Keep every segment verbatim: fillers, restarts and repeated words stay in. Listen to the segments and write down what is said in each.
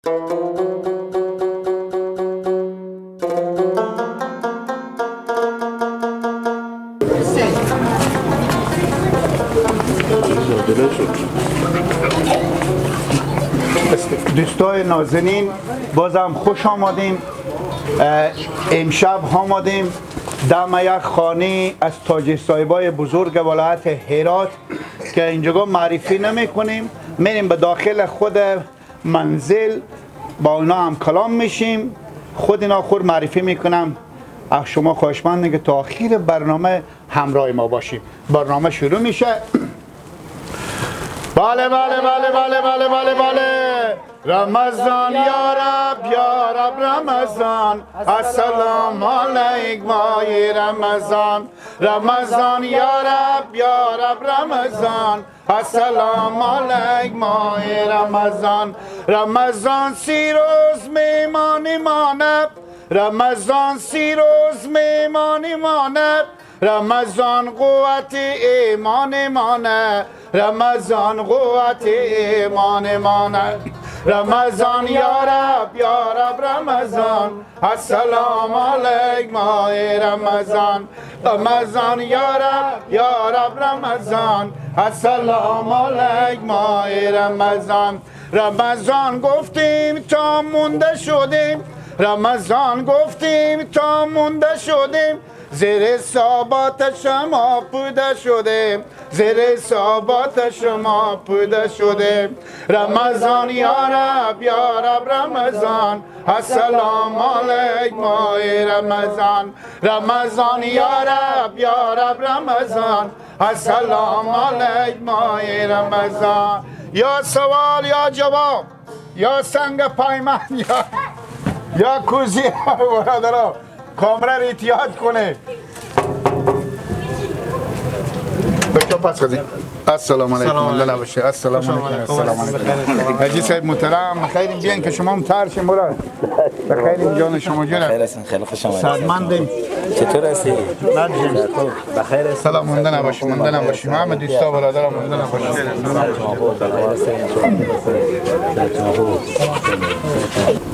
دوستای نازنین، بازم خوش آمدیم. اه، امشب آمدیم دم یک خانه از تاج صاحبای بزرگ ولایت هرات که اینجا معرفی نمی‌کنیم، می‌ریم به داخل خود منزل با اونا هم کلام می‌شیم، خود اینا خور معرفی می‌کنم. از شما خواهشمندیم که تا آخر برنامه همراه ما باشیم. برنامه شروع می‌شه. بله، بله، بله. رمضان یا رب، یا رب رمضان، السلام علیک ماه رمضان. رمضان یا رب، یا رب رمضان، السلام علیک ماه رمضان. رمضان سی روز میمانی مانه، رمضان سی روز میمانی مانه، رمضان قوت ایمان مانه، رمضان قوت ایمان مانه. رمضان یا رب، یا رب رمضان، السلام علیک ماه رمضان. رمضان یا رب، یا رب رمضان، السلام علیک ماه رمضان. رمضان گفتیم تا مونده شدیم، رمضان گفتیم تا مونده شدیم، زیر صابات شما پوده شدیم، زیر صابات شما پوده شدیم. رمضان یا رب، یا رب رمضان، السلام علیک ماه رمضان. رمضان یا رب، یا رب رمضان، السلام علیک ماه رمضان. یا سوال یا جواب، یا سنگ پیمان، یا، یا کوزی، برادران. کامرا رو احتیاط کنه. دکتر پس کردی. السلام علیکم. سلام علیکم. الله نباشه. السلام علیکم. السلام علیکم. حاجی صاحب محترم، بخیرین، بیان که شما هم ترشین برا. بخیرین، جان شما جور. خیر هستین، خیلی خوش آمدید. سلامتین. چطور هستی؟ بخیر هستی؟ سلام، مونده نباشی، مونده نباشی. همه دوستا برادران مونده نباشی.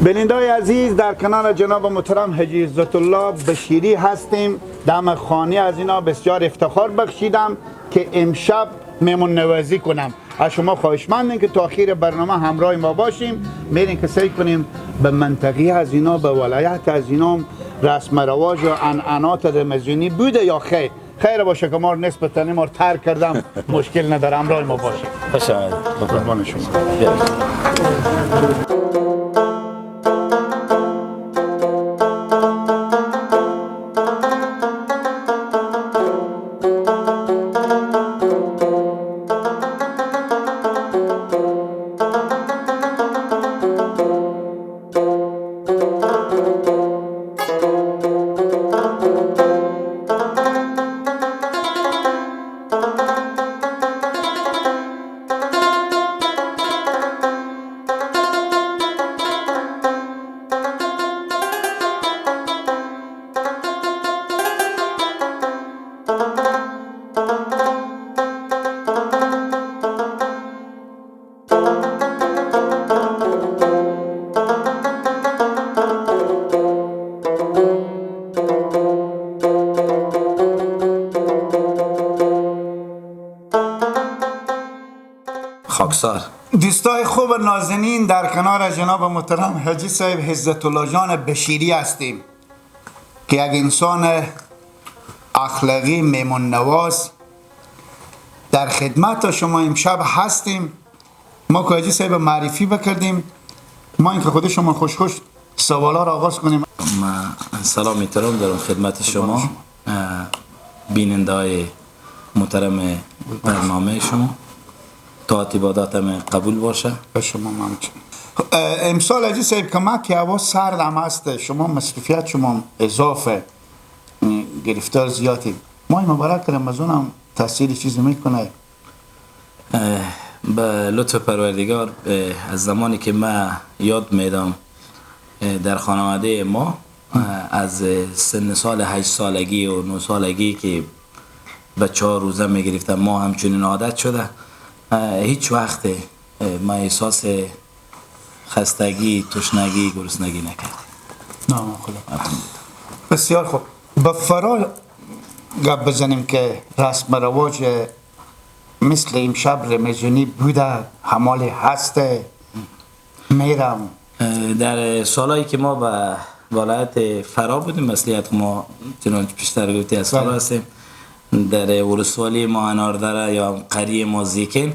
بیننده‌های عزیز، در کنار جناب محترم حاجی عزت الله بشیری هستیم. دم خانه از اینا بسیار افتخار بخشیدم که امشب مهمون نوازی کنم. از شما خواهشمندیم که تا آخر برنامه همراه ما باشیم. می‌ریم که سعی کنیم به منطقه از اینا، به ولایت از اینا هم رسم و رواج و عنعنات رمضانی بوده یا خیر. خیر باشه که ما رو نصف تنی ما رو ترک کردم، مشکل نداره، همراه ما باشه. خوش آمدید. قربان شما. بیا. خاکسار. دوستای خوب نازنین، در کنار جناب محترم حاجی صاحب عزت الله جان بشیری هستیم که یک انسان اخلاقی، مهمون نواز، در خدمت شما امشب هستیم. ما که حاجی صاحب معرفی بکردیم، ما اینکه خود شما خوش خوش سوالا را آغاز کنیم. من سلام احترام دارم خدمت شما، اه، بیننده‌های محترم برنامهٔ شما. طاعت عبادت همه قبول باشه. به شما هم همچنین. اه، امسال حاجی صاحب کمک هوا سرد هم هست، شما مصروفیت شما هم اضافه، اه، گرفتار زیادی. ماه مبارک رمضان هم تاثیر چیزی می‌کنه؟ اه، به لطف پروردگار، اه، از زمانی که من یاد می‌دم، اه، در خانواده ما، اه، از سن سال هشت سالگی و نه سالگی که بچه‌ها روزه می‌گرفتن، ما همچنین عادت شده. اه، هیچ وقت، اه، ما احساس خستگی، تشنگی، گرسنگی نکردیم. نام خدا. الحمدلله. بسیار خوب. به فرا گپ بزنیم که رسم و رواج مثل امشب رمضانی بوده، همالی هسته، میرم. اه، در سالایی که ما به ولایت فرا بودیم، اصلیت ما چنانچه پیشتر گفتی از فرا بله. هستیم، در ولسوالی ما اناردره یا قریه ما زیکن،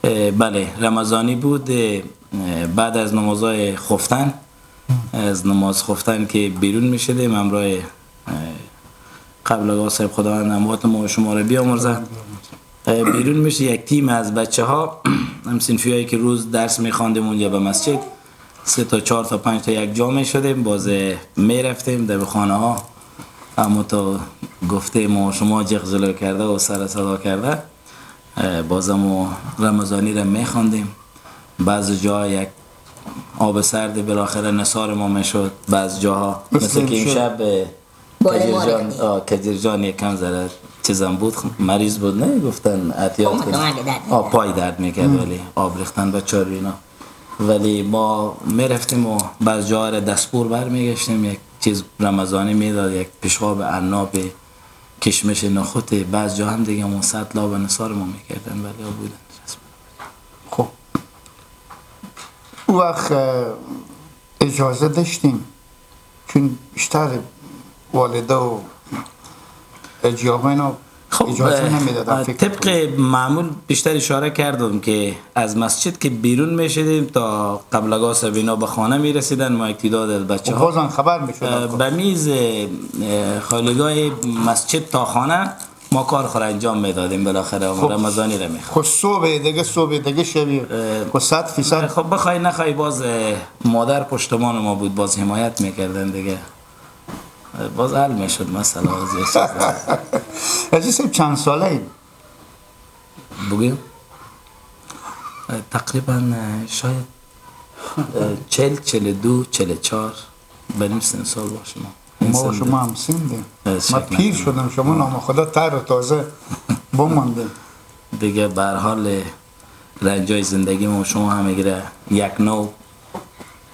اه، بله، رمضانی بود. اه، بعد از نمازهای خفتن، از نماز خفتن که بیرون می‌شدیم، همراه، اه، قبل آقا صاحب، خداوند اموات ما و شما را بیامرزه. اه، بیرون می‌شه، یک تیم از بچه‌ها، هم صنفیایی که روز درس می‌خواندیم اونجا به مسجد، سه تا، چهار تا، پنج تا یک جا می‌شدیم، باز، اه، می‌رفتیم در خانه ها، اما تا گفته ما و شما جغ جلو کرده و سر صدا کرده، اه، بازم و رمضانی را می‌خواندیم. بعضی جا یک آب سرد بالاخره نثار ما می‌شد، بعضی جاها مثل مثل که امشب. امشب، اه، باران کجیر جان، آه، کجیر جان یکم ذره چیزم بود، خ-، مریض بود، نه گفتن احتیاط کن. آه، پای درد می‌کرد، ولی آب ریختن بچه‌ها رو اینا. ولی ما می‌رفتیم و بعض جاها را دستپور برمیگشتیم، یک چیز رمضانی می‌داد، یک پشقاب عناب، کشمش نخود، بعض جا هم دیگه اون سطل آب نثار ما می‌کردن، ولی آب بودن. خب. او وقت، اه، اجازه داشتیم، چون بیشتر والده و اجیابا اینا خب، اجازه اه، نمی‌دادن، اه، فکر طبق کنم. معمول بیشتر اشاره کردم که از مسجد که بیرون می‌شدیم تا قبل از صاحب اینا به خانه می‌رسیدن، ما یک تعداد از بچه‌ها، خب، بازم خبر می‌شدن. اه، خب. به میز، اه، خالیگاه مسجد تا خانه ما کار خو را انجام می‌دادیم، بالاخره خب. رمضانی را می‌خواد. خب، صبح دیگه، صبح دیگه شوی. اه، خب، صد فیصد. خب، بخوای نخوای، باز، اه، مادر پشتمان ما بود، باز حمایت می‌کردن دیگه. اه، باز حل می‌شد مسئله، باز یه چیز. عزیز صاحب، چند ساله ایم؟ بگویم؟ اه، تقریباً، اه، شاید، اه، چهل، چهل و دو، چهل و چهار، به نیم سن سال باشیم. ما و شما هم سن دیم. اه، ما پیر شدم، شما نام خدا تر و تازه بماندیم. دیگه به هر حال رنجای زندگی ما و شما همگی را یک نوع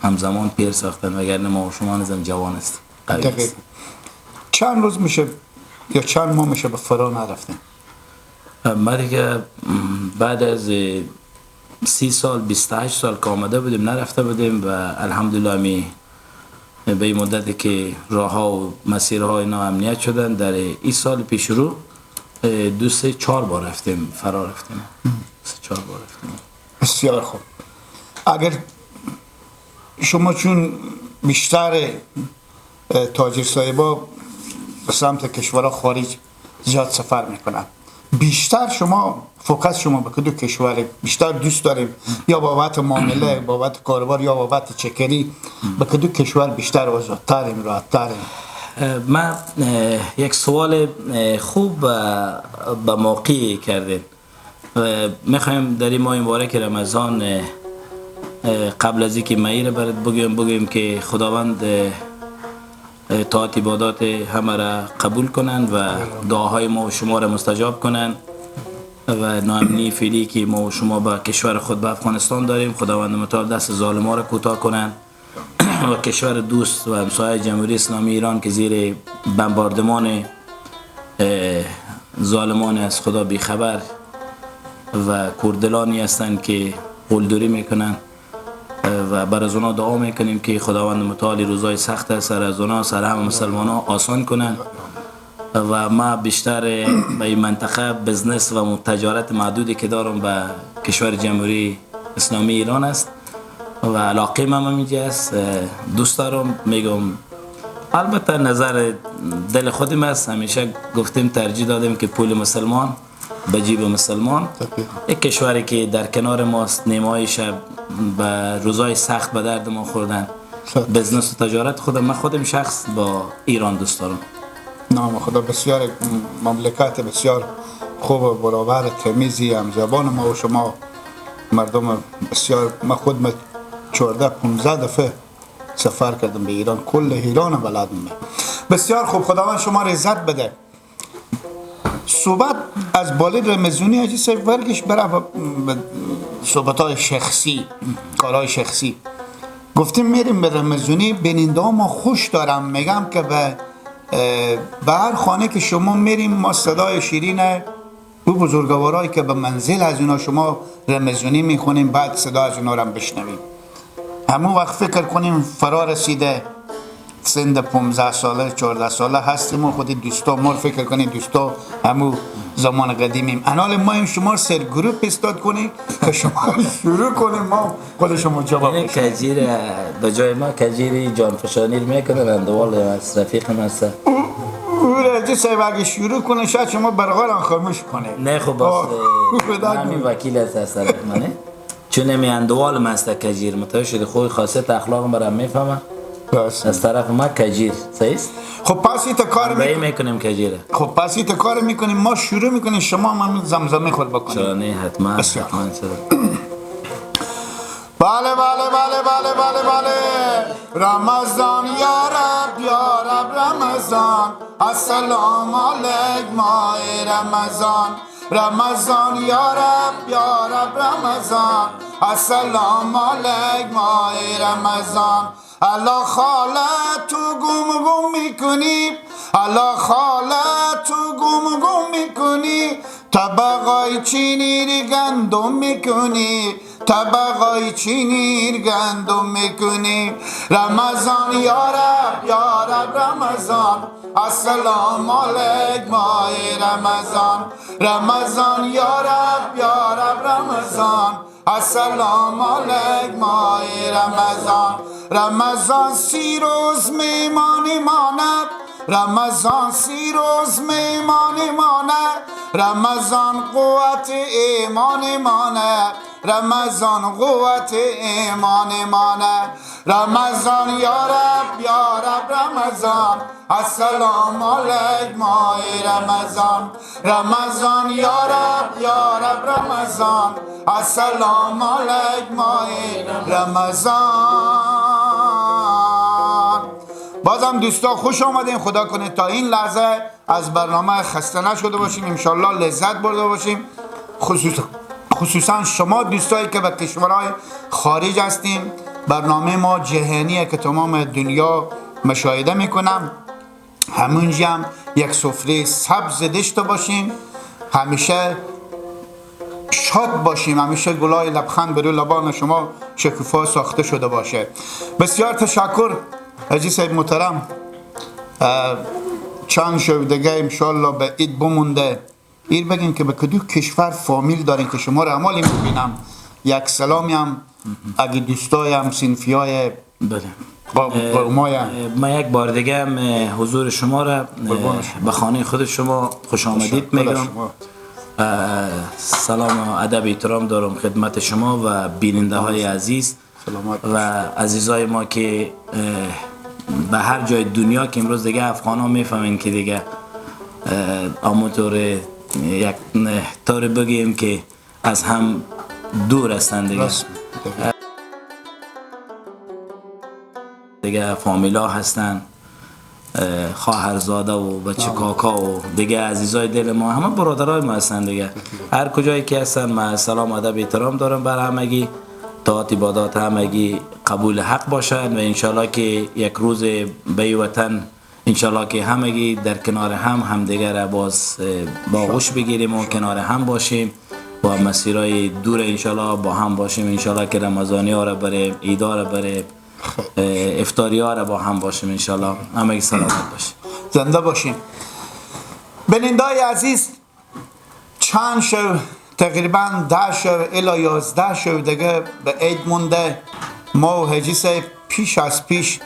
همزمان پیر ساختن، وگرنه ما و شما هنوزم جوان است، قوی دقیق. است. چند روز می‌شه یا چند ماه می‌شه به فرا نرفتیم؟ ما دیگه، م، بعد از سی سال، بیست و هشت سال که آمده بودیم، نرفته بودیم و الحمدلله همی به این مدتی که راه‌ها و مسیرها اینا امنیت شدن، در این سال پیش رو، اه، دو سه چهار بار رفتیم، فرا رفتیم. سه چهار بار رفتیم. بسیار خوب. اگر شما چون بیشتر، اه، تاجر صاحبا به سمت کشورها خارج زیاد سفر می‌کنن، بیشتر شما فوکس شما به کدو کشور بیشتر دوست داریم، یا بابت معامله، بابت کاروبار، یا بابت چکری، به کدو کشور بیشتر آزادتریم، راحتتریم؟ اه، من، اه، یک سوال، اه، خوب، اه، به موقع کردین. اه، می‌خوایم در این ماه مبارک رمضان، اه، اه، قبل از اینکه مهی رو برات بگویم، بگویم که خداوند، اه، اه، طاعت عبادات همه را قبول کنن و دعاهای ما و شما را مستجاب کنن و ناامنی فعلی که ما و شما به کشور خود به افغانستان داریم، خداوند متعال دست ظالما را کوتاه کنن. و کشور دوست و همسایه جمهوری اسلامی ایران که زیر بمباردمان، اه، ظالمان از خدا بیخبر و کوردلانی هستند که قلدری می‌کنن، اه، و بر از اونا دعا می‌کنیم که خداوند متعال روزای سخت سر از اونا، سر همه مسلمانان آسان کنن. و ما بیشتر به این منطقه بزنس و تجارت محدودی که دارم به کشور جمهوری اسلامی ایران است و علاقه من هم اینجا است. اه، دوست دارم، می‌گم، البته نظر دل خودم است، همیشه گفتیم، ترجیح دادیم که پول مسلمان به جیب مسلمان. یک کشوری که در کنار ماست، نیمه‌های شب به روزای سخت به درد ما خوردن. بزنس و تجارت خودم، من خودم شخص با ایران دوست دارم. نام خدا، بسیار مملکت بسیار خوب و برابر، تمیزی، همزبان ما و شما مردم بسیار. من خود من چهارده پونزده دفعه سفر کردم به ایران، کل ایران بلدم. بسیار خوب، خداوند شما را عزت بده. صحبت از بالای رمضانی حاجی صاحب ورگش بره به، به صحبت‌های شخصی، کارهای شخصی. گفتیم می‌ریم به رمضونی، بیننده ها ما خوش دارم. می‌گم که به، اه، به هر خانه که شما می‌ریم، ما صدای شیرین او بزرگوارایی که به منزل از اونا شما رمضونی می‌خونیم، بعد صدا از اونا رو هم بشنویم. همون وقت فکر کنیم فرا رسیده، سن پونزده ساله، چهارده ساله هستیم و خودی دوستا، ما فکر کنیم دوستا همو زمان قدیمیم. انال ما هم شما سر گروپ استاد کنیم که شما شروع کنیم، ما خود شما جواب اینه بدیم. کجیر، به جای ما کجیری جانفشانی می‌کنه، رندوال است، رفیق من است. او، او را جی صاحب اگه شروع کنه، شاید شما برقا را خاموش کنه. نه خب، بس، آه. اه، خدا همین نگه. وکیل است از طرف منه. چون امی اندوال من است کجیر، متوجه شدی؟ خوی خاصیت اخلاق مرا می‌فهمه. بس. از طرف ما کجیر، صحیح است؟ خب پس این تا کار همراهی می‌کن-، می‌کنیم کجیره. خب پس این تا کار می‌کنیم، ما شروع می‌کنیم، شما هم همین زمزمه خود بکنیم. چرا نه؟ حتما، بسیار. حتما، چرا؟ بله، بله، بله، بله، بله، بله. رمضان یا رب، یا رب رمضان. السلام علیک ماه رمضان. رمضان یا رب، یا رب رمضان. السلام علیک ماه رمضان. الا خاله تو گم گم می‌کنی، الا خاله تو گم گم می‌کنی، طبقای چینی ری گندم می‌کنی، طبقای چینی ری گندم می‌کنی. رمضان یا رب، یا رب رمضان. السلام علیک ماه رمضان. رمضان یا رب، یا رب رمضان. السلام علیک ماه رمضان. رمضان سی روز میمانی مانه، رمضان سی روز میمانی مانه، رمضان قوت ایمانی مانه، رمضان قوت ایمانی مانه. رمضان یا رب، یا رب رمضان. السلام علیک ماه رمضان. رمضان یا رب، یا رب رمضان. السلام علیک ماه رمضان. بازم دوستا خوش آمدین. خدا کنه تا این لحظه از برنامه خسته نشده باشیم، انشالله لذت برده باشیم. خصوص-، خصوصاً شما دوستایی که به کشورهای خارج هستیم، برنامهٔ ما جهانیه که تمام دنیا مشاهده می‌کنم. همونجا هم یک سفرهٔ سبز داشته باشیم، همیشه شاد باشیم، همیشه گلای لبخند بر روی لبان شما شکوفا ساخته شده باشه. بسیار تشکر حاجی صاحب محترم. اه، چند شو دیگه انشالله به عید بمونده. ایر بگین که به کدو کشور فامیل دارین که شما رو امالی می‌بینم. یک سلامی هم اگه دوستای هم صنفیای بله. قوم-، اه، قومای هم. اه، ما یک بار دیگه هم، اه، حضور شما را، اه، قربان شما. به خانهٔ خود شما خوش آمدید می‌گم. شما. اه، سلام و ادب احترام دارم خدمت شما و بیننده های عزیز. سلامت و باشید. عزیزای ما که، اه، به هر جای دنیا که امروز دیگه افغان ها می‌فهمین که دیگه، اه، همونطور یک، اه، طور بگیم که از هم دور هستن دیگه. راست. دیگه فامیلا هستن. اه، خواهرزاده و بچه کاکا و دیگه عزیزای دل ما، همه برادرای ما هستن دیگه. هر کجایی که هستن، من سلام، ادب، احترام دارم بر همگی. طاعت، عبادات همگی قبول حق باشد و انشالله که یک روز به این وطن، انشالله که همگی در کنار هم همدیگر را باز، اه، با آغوش بگیریم و کنار هم باشیم و مسیرهای دور انشالله با هم باشیم. انشالله که رمضانی ها را بریم، عیدا را بریم، اه، افطاری ها را با هم باشیم انشالله. همگی سلامت باشیم. زنده باشیم. بیننده‌های عزیز، چند شو، تقریباً ده شو الی یازده شو دیگه به عید مونده. ما و حاجی صاحب پیش از پیش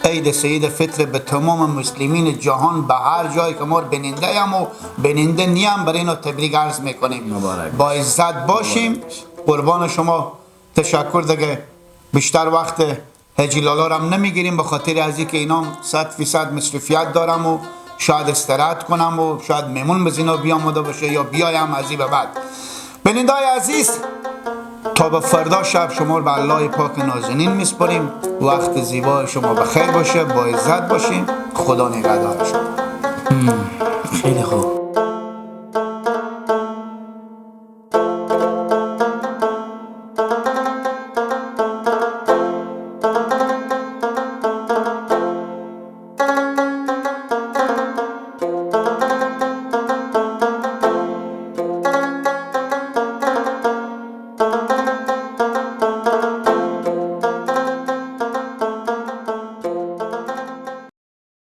عید سعید فطر به تمام مسلمین جهان، به هر جایی که ما رو بیننده هم و بیننده نیم، برای اینا تبریک عرض می‌کنیم. مبارک. با عزت باشیم. مبارک. قربان شما. تشکر دیگه. بیشتر وقت حاجی لالا رو هم نمی‌گیریم، به خاطر از اینکه اینا هم صد فیصد مصروفیت دارم و شاید استراحت کنم و شاید مهمون به زینا بیامده باشه یا بیایم از این به بعد. بیننده‌های عزیز، تا به فردا شب شما رو به الله پاک نازنین میسپاریم. وقت زیبای شما بخیر باشه، با عزت باشیم. خدا نگهدار شما. هم، خیلی خوب.